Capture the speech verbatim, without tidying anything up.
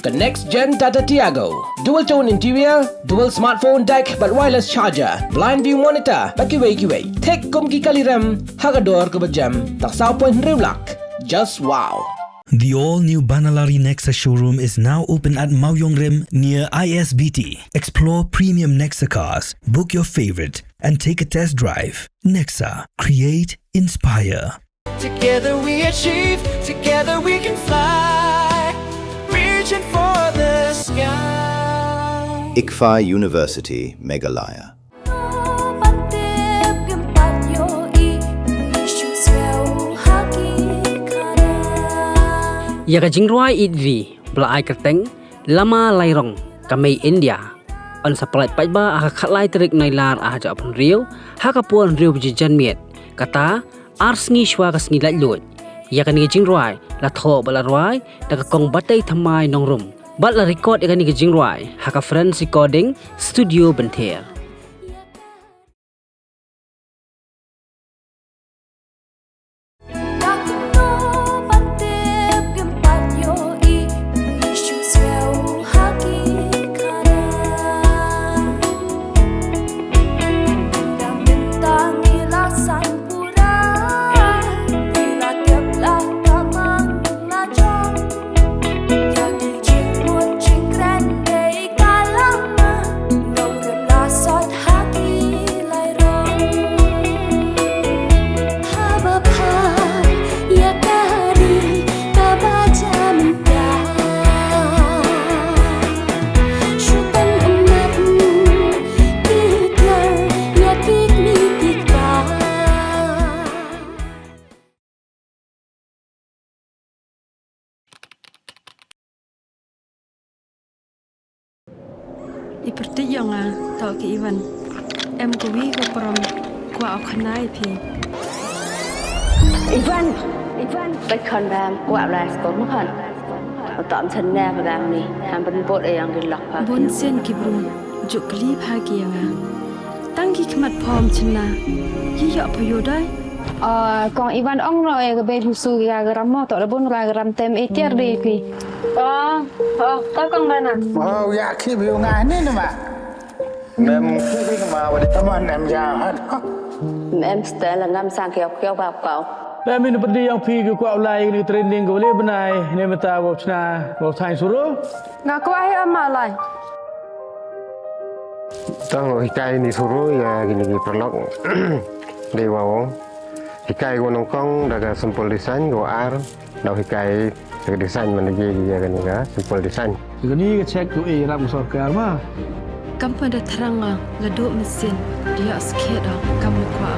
The next gen Tata Tiago. Dual tone interior, dual smartphone deck bad wireless charger, blind view monitor bad kiwei kiwei. Thik kum ki kali rem ha ka dor kaba jem, tang saw point hynriew lak. Just wow. The all-new Banalari Nexa showroom is now open at Mawiong Rim near I S B T. Explore premium Nexa cars, book your favorite, and take a test drive. Nexa, create, inspire. Together we achieve, together we can fly. Reaching for the sky. ICFAI University, Meghalaya. Ïa ka jingrwai Id Ri ba la ai kyrteng Lama Lairong ka mei India yn sa pynlait paidbah ha ka khatlai tarik Nailar ar hajar arphew hynriew ha ka por hynriew baje janmiet, kata ar sngi shuwa ka sngi laitluid. Ïa kane ka jingrwai la thoh bad la rwai da ka Kong Batei Thymmai Nongrum bad la record ïa kane ka jingrwai ha ka Friends Recording Studio Bynther. I pyrthei ïong nga, to ki Ivan. Em kawi ka prom, kwah u khana ïa phi. Ivan, Ivan, bad khon bam, kwah lai skul ma khon. Uta am chan ne ba dang ni, ham ban bot ïa ïong ki lok pha. Bun sien ki bru, juk kli pha ki ïa nga. Tang ki khmat phom chynna, ki ïoh pha ïoh dai. Ah, kong Ivan ong no e ka bei husu ki ga gram mo, to da bun ga gram tem e tiar dei phi. Oh, oh, to kong Bana. Oh, ya ki bi nga ni nama. Mem ki bi nama wadi. Taman em ya hat. Mem stel ngam sang kiau kiau bap kau. Ba min pyrdi ïong phi ki kwah lai ni training ko le bnai ne mata wa chna wa thai suru. Nga kwah hi ama lai. Tang hikai ni suru ïa kini ki paralok. Dei wa ong. Hikai ko nyngkong da ka simple design, ko ar da hikai da ka design man ji ïa kani ka simple design. Kani ka check tu e ram sorkar ma. Kam pat da thrang nga la duh mesin ïa skhet kam kwah.